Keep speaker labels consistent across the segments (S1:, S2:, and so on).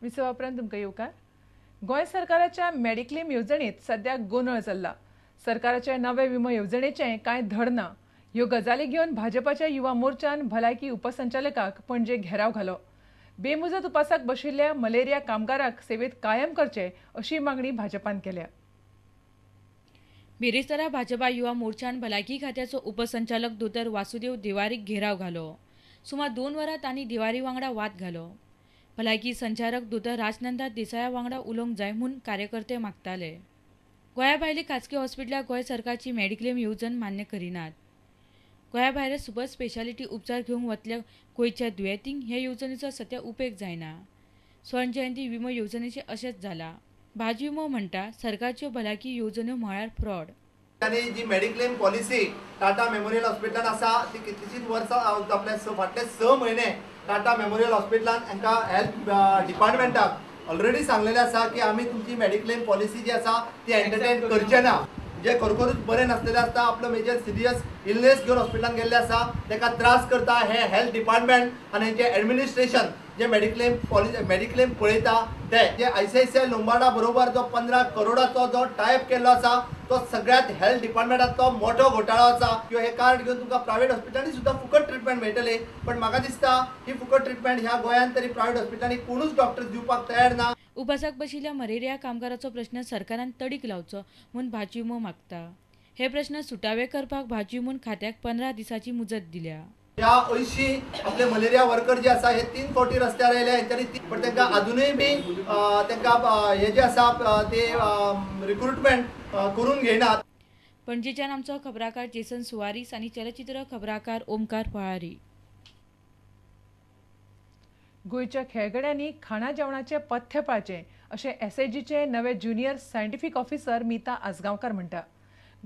S1: विसवा उपरांत तुमकां येवकार. गोंय सरकाराच्या मेडिक्लेम येवजणेंत सद्याक गोंदळ चल्ला. सरकाराच्या नवे विमो येवजणेचें कांय धड ना. ह्यो गजाली घेवन भाजपाच्या युवा मोर्चान भलायकी उपसंचालकाक पणजे घेराव घालो. बेमुजत उपासाक बशिल्ल्या मलेरिया कामगाराक सेवेत कायम करचे अशी मागणी भाजपान केल्या.
S2: बिरेस्तारा भाजपा युवा मोर्चान भलायकी खात्याचो उपसंचालक दोतोर वासुदेव दिवारीक घेराव घालो. सुमार 2 वरां तांणी दिवारी वांगडा वाद घालो. भलायकी संचालक दोतोर राजनंदा देसाया वांगडा उलोवंक जाय म्हूण कार्यकर्ते मागताले. गोंया भायली खाजगी हॉस्पिटलां गोंय सरकारची मेडिक्लेम येवजण मान्य करिनात. गोंया भायले सुपर स्पेशालिटी उपचार घेवंक वतल्या गोंयच्या दुयेंतींक हे येवजणेचो सद्या उपेग जायना. स्वर्ण जयंती विमो येवजणेचें अशेंच जालां. भाजयुमो म्हणटा सरकारच्यो भलायकी येवजण्यो म्हळ्यार फ्रॉड.
S3: आनी जी मेडिक्लेम पॉलिसी टाटा मेमोरियल हॉस्पिटलान आसा ती कितलीशींच वर्सां आपल्या फाटले 6 म्हयने टाटा मेमोरियल हॉस्पिटलान हांकां हेल्थ डिपार्टमेंटाक ऑलरेडी सांगलेलें आसा की आमी तुमची मेडिक्लेम पॉलिसी जी आसा ती एंटरटेन करचे ना. जे खरोखरूच बरें नासलेले आसता, आपलो मेजर सिरियस इलनेस घेवन हॉस्पिटलान गेल्ले आसा ताका त्रास करता हे हेल्थ डिपार्टमेंट आनी हेंचें एडमिनिस्ट्रेशन जे मेडिक्लेम पॉलिसी मेडिक्लेम पळयता ते जे ICICI लोंबार्डा बरोबर जो 15 करोडाचो जो टायप केल्लो आसा तो सगळ्यात हेल्थ डिपार्टमेंटांतलो मोठो घोटाळो आसा. किंवा हे कार्ड घेवन तुमकां प्रायवेट हॉस्पिटलांनी सुद्दां फुकट ट्रिटमेंट मेळटली, पण म्हाका दिसता ही फुकट ट्रिटमेंट ह्या गोंयांत तरी प्रायवेट हॉस्पिटलांनी कोणूच डॉक्टर दिवपाक तयार ना.
S2: उपासाक बशिल्ल्या मलेरिया कामगाराचो प्रश्न सरकारान तडीक लावचो म्हूण भाजयुमो मागता. हे प्रश्न सुटावे करपाक भाजयुमोन खात्याक 15 दिसांची मुजत दिल्या.
S3: ह्या 80 आपले मलेरिया वर्कर जे आसा हे 3 फावटी रस्त्यार आयले हेंच्यांनी, पण तांकां अजुनूय बी तांकां हे जे आसा ते रिक्रुटमेंट करून घेयनात.
S2: पणजेच्यान आमचो खबराकार जेसन सुवारीस आनी चलचित्र खबराकार ओमकार फळारी.
S1: गोंयच्या खेळगड्यांनी खाणा जेवणाचे पथ्य पाळचें अशें एसएजीचे नवे junior scientific officer Meeta Ajgaonkar म्हणटा.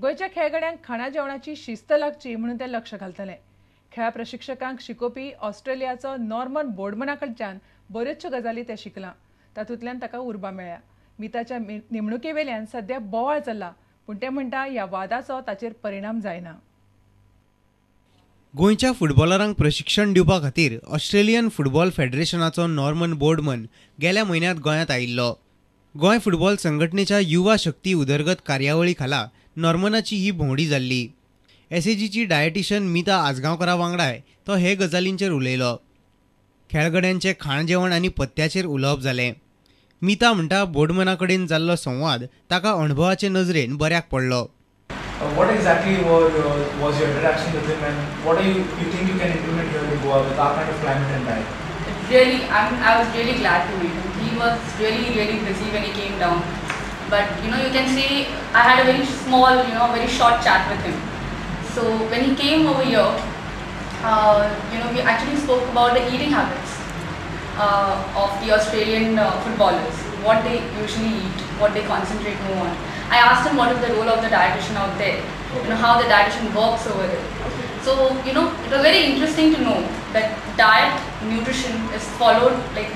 S1: गोंयच्या खेळगड्यांक खाणा जेवणाची शिस्त लागची म्हणून ते लक्ष घालतले. खेळा प्रशिक्षकांक शिकोवपी ऑस्ट्रेलियाचो नॉर्मन बोर्डमना कडच्यान बऱ्योचश्यो गजाली ते शिकलां, तातूंतल्यान ताका उर्बा मेळ्ळ्या. मिताच्या नेमणुके वेल्यान सद्या बोवाळ चल्ला, पूण ते म्हणटा ह्या वादाचो ताचेर परिणाम जायना.
S4: गोंयच्या फुटबॉलरांक प्रशिक्षण दिवपा खातीर ऑस्ट्रेलियन फुटबॉल फेडरेशनाचो नॉर्मन बोर्डमन गेल्या म्हयन्यांत गोंयांत आयिल्लो. गोंय फुटबॉल संघटनेच्या युवा शक्ती उदरगत कार्यावळी खाला नॉर्मनाची ही भोंवडी जाल्ली. एसएजीची डायटिशन मिता आजगांवकरा वांगडाय तो हे गजालींचेर उलयलो. खेळगड्यांचें खाण जेवण आनी पथ्याचेर उलोवप जालें. मिता म्हणटा बोर्डमना कडेन जाल्लो संवाद ताका अणभवाचे नजरेन बऱ्याक पडलो.
S5: What exactly was your interaction with him, and what do you think you can implement here in Goa with our kind of climate and diet?
S6: Really, I was really glad to meet him. He was really, really busy when he came down. But you know, you can say I had a very small, you know, very short chat with him. So when he came over here, you know, we actually spoke about the eating habits of the Australian footballers, what they usually eat, what they concentrate more on. I asked him what is the role of the dietitian out there, you know, how the dietitian works over there. So, you know, it was very interesting to know that diet, nutrition is followed like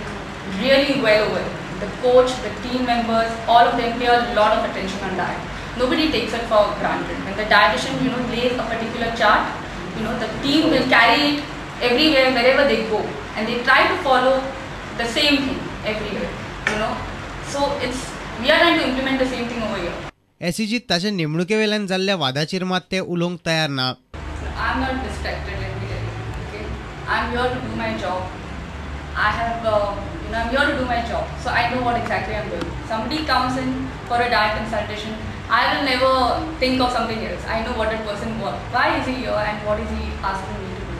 S6: really well over there. The coach, the team members, all of them pay a lot of attention on diet. Nobody takes it for granted. When the dietitian, you know, lays a particular chart, you know, the team will carry it everywhere, wherever they go, and they try to follow the same thing everywhere, you know. So it's, we are trying to implement the same thing over here.
S4: एसएजीत ताचे नेमणुके वेल्यान जाल्ल्या वादाचेर मात ते उलोवंक तयार ना.
S6: I am not distracted, let me tell you. Okay, I am here to do my job. I have, you know, I am here to do my job. So I know what exactly I am doing. Somebody comes in for a diet consultation, I will never think of something else. I know what that person wants. Why is he here and what is he asking me to do?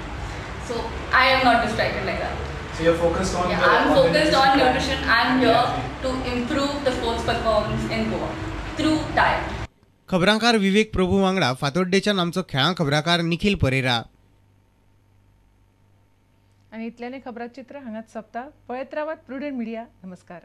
S6: So I am not distracted like that.
S5: So you're focused on
S6: yeah, I'm focused on nutrition. I'm here to improve the sports performance in Goa through diet.
S4: खबरांकार विवेक प्रभू वांगडा फातोड्डेच्यान आमचो खेळां खबराकार निखिल परेरा.
S1: आनी इतल्याने खबराचित्र हांगाच सोंपता. पळयत रावात prudent media. नमस्कार.